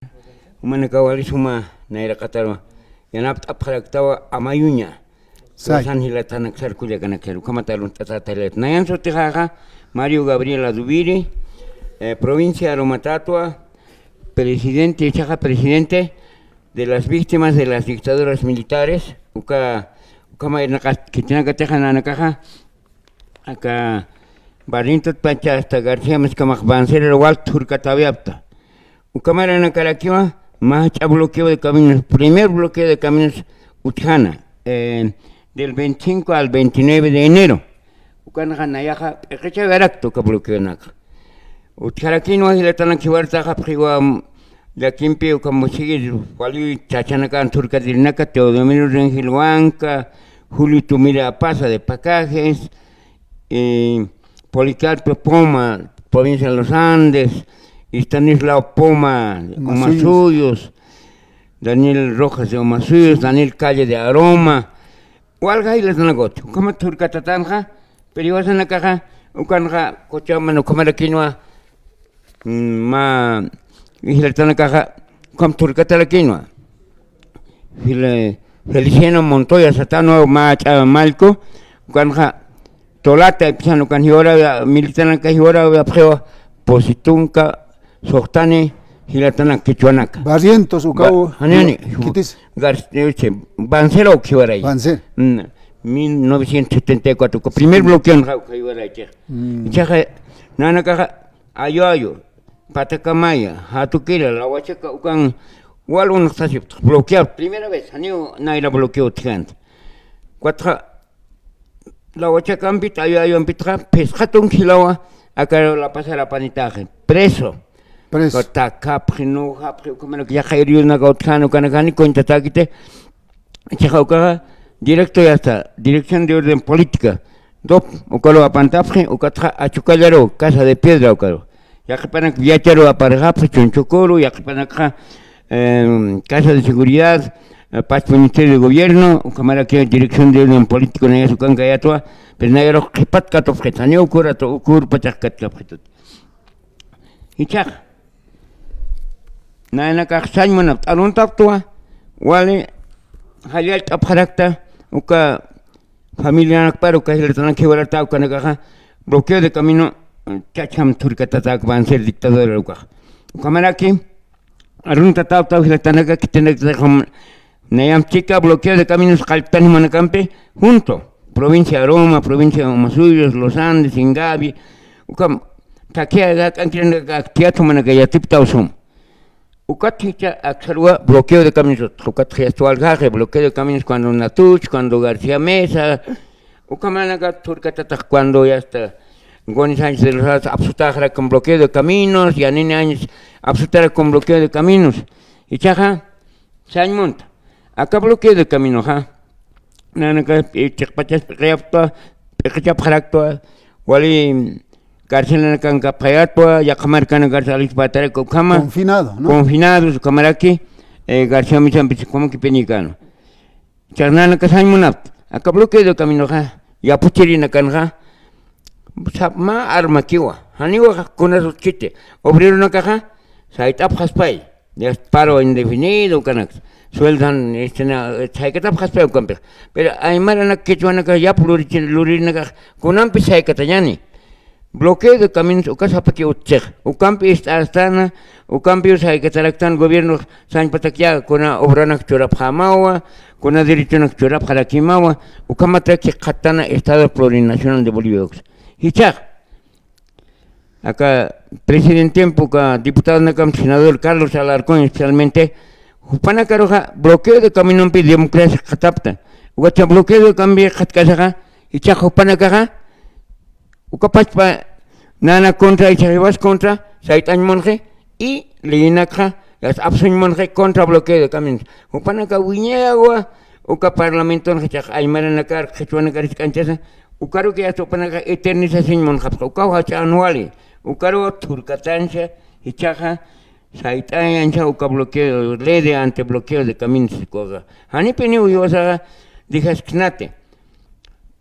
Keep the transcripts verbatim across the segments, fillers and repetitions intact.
Jumanakaw wali suma nayraqatarwa yanapt'apxaraktawa amayuña. Say. Rosan jilatanaksar kullakanakar, ukhamat arunt'atäta jilat. Nayan sutixaxa Mario Gabriel Adubiri, eh, provincia Arumatatwa, presidente, ichaxa presidente de las víctimas de las dictaduras militares, uka, ukhama irnaqat khitinakatixa nanakaxa, aka Barrientos pacha hasta García Mesa kamax Banserar wal thurkatäwi apta. Uka maranakarakiwa mä jach'a bloqueo de caminos, primer bloqueo de caminos utjana, eh, del veinticinco al veintinueve de enero. Ukanxa nayaxa p'iqichawirakta uka bloqueonaka. Utjarakinwa jilatanak jiwartaxapxiwa, mm, llakimpi uka musiqir wali chachanakan thurkatirinaka Teodomiro Rengel Huanca, Julio Tumira Apaza de Pacajes, eh, Policarpo Poma, provincia de los Andes, Estanislao Poma, Umasuyos. Umasuyos, Daniel Rojas de Umasuyos, Daniel Calle de Aroma, walja jilatanakut, ukhama thurkatatanxa, pero jiwasanakaxa, ukanxa, Cochabambana ukhamarakinwa, mm, mä jilatanakaxa, ukham thurkatarakinwa. Fel-, Feliciano Montoya satanwa mä ch'a mallku, ukanxa Tolata, ipisan ukan jiwarawi, militanaka jiwarawi apxiwa, Positunka, Suxtani, jilatanak qichwanaka. Barrientos, ukaw, Ba-, jani, jani. Khitis. Gar-, este, Bansera uk jiwaray. Banser. Mm, mil novecientos setenta y cuatro, uka primer bloqueonxa uk jiwaray, chiqa. Mm. Ichaxa, nanakaxa, Ayo Ayo, Patakamaya, Jatukira, Lawachaka, ukan wal unuqtasipta, bloquear, primera vez, janiw nayra bloqueo utjkänti. Ukatxa, Lawachakampit, Ayo Ayompitxa, phisqa tunka jilawa, aka La Pazar apanitaxi, preso. Preso. Takapxi, nujapxi, ukhamanaka yaqha heridonak utjkän, ukanaka jani cuentatäkiti, Chiqa ukaxa directo ya está, Dirección de Orden Política, DOP, ukaru apantapxi, ukatxa Achukallaru, Casa de Piedra ukaru. Yaqhipanak Viacharu aparxapxi, Chunchukuru, yaqhipanakxa, em, Casa de Seguridad, eh, Paz Ministerio de Gobierno, ukhamaraki Dirección de Orden Político nayas ukankayätwa, pero nayarux qhipat katupxit, janiw ukur atu, ukur pachax katkapxitut. Ichaxa, nayanakax sañ munapta, aruntaptwa, wali jallallt'apxarakta, uka familianakpar, uka jilatanak jiwarata, ukanakaxa, bloqueo de camino, eh, chacham thurkatatäk Banser dictador ukax. Ukhamaraki, aruntatäptaw jilatanaka, khitinakatixam, Nayamp chika bloqueo de caminos qalltan jumanakampi, junto, provincia Aroma, provincia Omasuyos, Los Andes, Ingavi, ukham, thakhiyä jak'ankirinaka, tiyat jumanaka yatiptaw sum. Ukat jichha aksarwa bloqueo de caminos, ukat jayasta waljaxi, bloqueo de caminos cuando Natuch, cuando García Mesa, ukhamanaka thurkatatax cuando ya está, Gómez Sánchez de los Alas apsutaxarak con bloqueo de caminos, Yanini Áñez apsutarak con bloqueo de caminos. Ichaxa, Sañ munta. Aka bloqueo de caminoxa, nanaka, eh, chiqpachas p'iqiyaptwa, p'iqichapxaraktwa, wali carcelanakan kapxayätwa, yaqha markanakarus alikpataraki ukhama. Confinado, ¿no? Confinados, ukhamaraki, eh, García Mesampis ukhama kipinikan. Chaqnanaka sañ munapta. Aka bloqueo de caminoxa, yapuchirinakanxa, sap mä armakiwa. Janiwa kunas utjkiti. Obreronakaxa, sayt'apxaspay. Ya paro indefinido, ukanaksa. Sueldan, este, na, saykatapxaspay ukampix. Pero aymaranak, qhichwanakax, yap lurichi-, luririnakax, kunampis saykatañäni. Bloqueo de caminos uka sapakiw utjchix. Ukampi ist'astäna, ukampiw saykataraktan gobierno sañpatak ya kuna obranak churapxämawa, kuna derechonak churapxarakimawa, ukhamataki qhattana Estado Plurinacional de Bolivia uksa. Jichhax, aka presidentemp uka diputadonakam senador Carlos Alarcón especialmente, jupanakaruxa bloqueo de caminompi democracia qhatapta. Ukatxa bloqueo de caminopi qhatkasaxa, jichhax jupanakaxa, uka pachpa nana contra, ichax jiwas contra, sayt'añ munxi, y leyinakxa, yasta apsuñ munxi contra bloqueo de caminos. Jupanaka wiñayawa, uka parlamentonxa jichhax aymaranakar, qhichwanakar jisk'anchasa, ukaruki yasta jupanaka eternización munxapxi, ukaw jach'an wali, ukaruw thurkatancha, jichhaxa, sayt'añancha uka bloqueo, ley de antibloqueo de caminos, ukaxa. Janipiniw jiwasaxa, dejasksnati.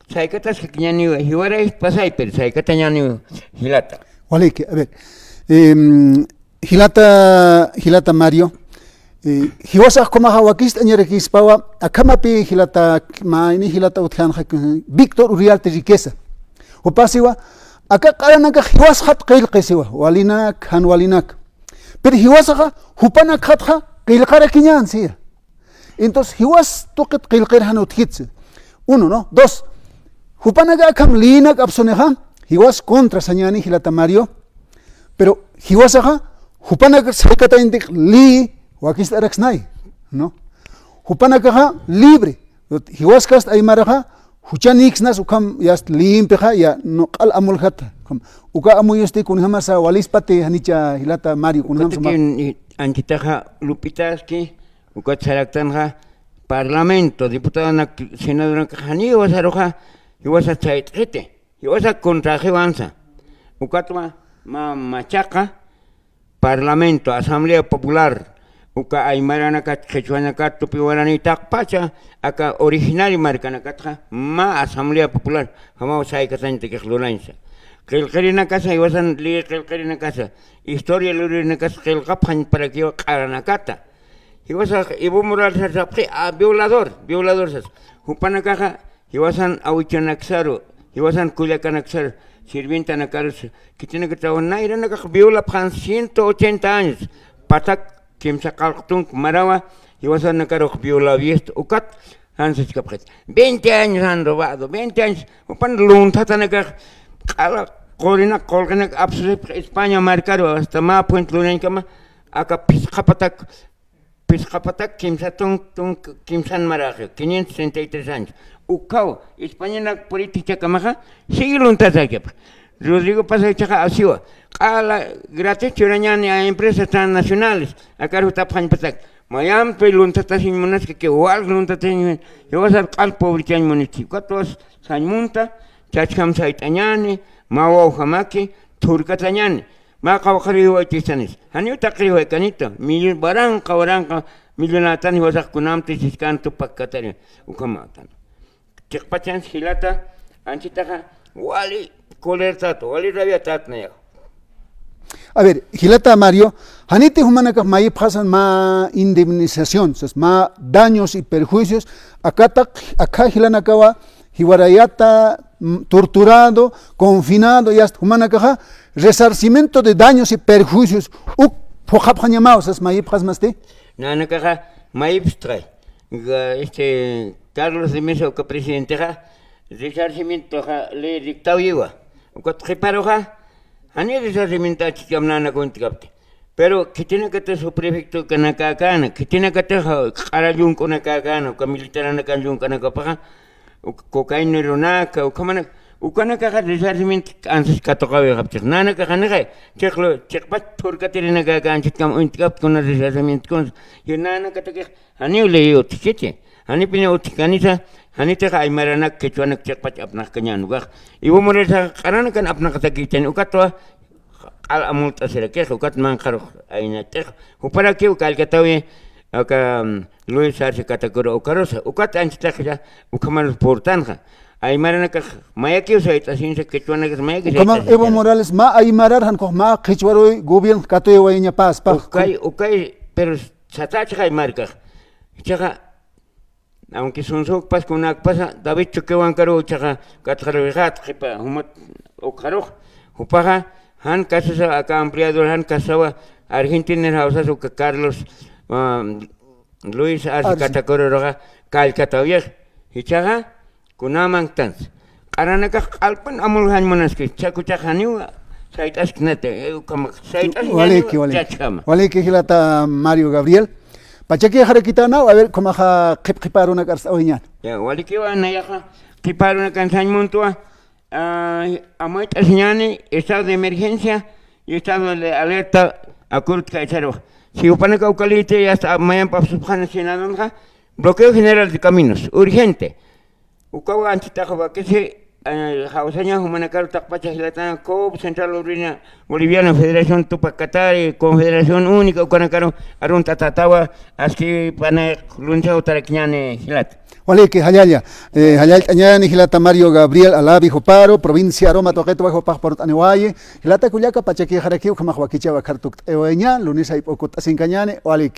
Saykataskakiñäniwa, jiwarayst pasay, pero saykatañäniwa jilata. Waliki, a ver, em, Jilata, jilata Mario, eh, jiwasax ukhamaxa wakist'añarakispawa, akhamapi jilata, mayni jilata utjanxa, Víctor Uriarte Riqueza. Jupasiwa, aka q'aranakax jiwasxat qillqisiwa, walinak, jan walinak. Pero jiwasaxa, jupanakxatxa qillqarakiñän, siya. Entonces, jiwas tuqit qillqir jan utjitsi. Uno, ¿no? Dos, jupanaka akham liyinak apsunixa, jiwas contra sañäni jilata Mario, pero jiwasaxa, jupanaka saykatañtix liyi wakist'araksnay, ¿no? Jupanakaxa libre, jiwaskast aymaraxa, juchanïksnas ukham yast liyimpixa, ya, no, q'al amuljata, ukham, uka amuyusti kunjamasa walispati janicha jilata Mario, kunjamsa ma- Anchitaxa lupitaski, ukat saraktanxa Parlamento, diputadonak, senadoranakax janiw jiwasaruxa, jiwasa chayt'xiti, jiwasa contraxiwansa. Ukatwa mä machaqa Parlamento, Asamblea Popular, uka aymaranakat, qhichwanakat, tupi waranï taqpacha, aka originario markanakatxa mä Asamblea Popular jamaw saykatañtakix lurañsa. Qillqirinakasa, jiwasan lï qillqirinakasa, historia lurïrinakasa qillqapxañ para que q'aranakata. Jiwasax Evo Morales sapxi, a, violador, violador sas. Jupanakaxa jiwasan awichunaksaru, jiwasan kullakanaksaru, sirvientanakarus, khitinakatawa nayranakax violapxan ciento ochenta años, patak kimsa qallq tunk marawa, jiwasanakarux violawistu, ukat jan saskapxit. Veinte años han robado, veinte años, jupan lunthatanakax q'ala qurinak, qullqinak apsusipxi España markaru, hasta mä puente lurañkama, aka phisqa patak, phisqa patak kimsa tunk, tunk kimsan maraxi, quinientos treinta y tres años. Ukkhaw, Españanak puritik chakamaxa, sigue luntatäkipxi. Rodrigo Paz Aychaxa asiwa, q'ala gratis churañäni a empresas transnacionales, akar jutapxañ patak. Mayampi luntatasiñ munaski, que wal luntatasiñ, jiwasar q'al pobrechañ munitsi. Ukatwas sañ munta, chachkam sayt'añäni, mä wawjamaki, thurkatañäni. Mä qawqhariw jiwaytistanis. Janiw taqiriw jaykanita. Millo-, waranqa, waranqa millonatan jiwasax kunamti siskan tupak katari. Ukhamatan. Chiqpachansa jilata, anchitaxa, wali colertat, wali rabiatat nayax. A ver, jilata Mario, janiti jumanakax mayipxasan mä indemnización, sas mä daños y perjuicios, akataq, akha jilanakawa, jiwarayata, mm, torturado, confinado, y hasta jumanakaxa resarcimiento de daños y perjuicios, uk phuqhapxañamaw, sas mayipxasmasti. Nanakaxa mayipxtxay. Ga-, este, Carlos de Mesa uka presidentexa, resarcimientoxa ley dictawiwa. Ukat qhiparuxa, jani resarcimiento achichkam nanaka uñtkapti. Pero khitinakatix subprefecto kanakäkäna, khitinakatix q'ara llunk'unakäkäna, uka militaranakan llunk'anakapaxa, uk-, cocainero naka, ukhamanaka, ukanakaxa resarcimiento k'ansas katuqawixapchix. Nanakaxa nixay, chiqlu, chiqpach thurkatirinakakanchitkam uñtkapti kuna resarcimiento kunsa. Y nanakatakix, janiw ley utjkiti, janipini utjkanisa, janitix aymaranak, qhichwanak chiqpach apnaqkañän ukax. Evo Moralesax q'aranakan apnaqatakïchani, ukatwa q'al amult'asirakix, ukat manqharux aynacht'ix, juparakiw kallkatawi, aka, mm, Luis Arce Catacora ukarusa, ukat anchitaxya, ukhamarus purtanxa. Aymaranakax mayakiw sayt'asinsa, qhichwanakas mayakiw sayt'asinsa. Ukhamax Evo Morales mä aymarar, jan ukax mä qhichwaruy gobierno katuyawayañapäspa. Ukay, ukay, pero satächix aymarkax. Ichaxa, aunque sunsukpas kunakpasa, David Choquehuancaru ichaxa katxaruwixät qhipa jumat ukxarux. Jupaxa, jan kasasa, aka ampliador jan kasawa, Argentina jawsas uka Carlos, ah, Luis Arce Arce. Catacoraruxa kallkatawix. Ichaxa, kunamanktansa. Q'aranakax q'alpan amuljañ munaski, chakuchax janiw sayt'asknati, eh, ukhamax sayt'asiñäniw. Waliki, waliki. Chachkama. Waliki jilata Mario Gabriel. Pachakixarakitanaw, a ver, ukhamaxa qhip qhipa arunak arst'awayañäni. Ya, walikiwa nayaxa, qhipa arunakan sañ muntwa, ah, amayt'asiñäni estado de emergencia y estado de alerta akurtkaysaruxa. Si jupanaka uka leytï hasta mayamp apsupxani Senadonxa, bloqueo general de caminos, urgente. Ukaw anchitax wakisi Eh, jawsaña jumanakaru taqpacha jilata, COB, Central Obrera Boliviana, Federación Tupac Katari, Confederación Única ukanakaru arunt'atatawa, aski panay lunes utarakiñäni jilata. Waliki, jallalla. Eh, jallallt'añäni jilata Mario Gabriel Alavi juparu, provincia Aroma tuqitwa, jupax parlt'aniwayi. Jilata kullaka, pachaki jarakiw ukhamax wakichäw akhar tukt'ayawayaña, lunes jayp'u kutt'asinkañäni, waliki.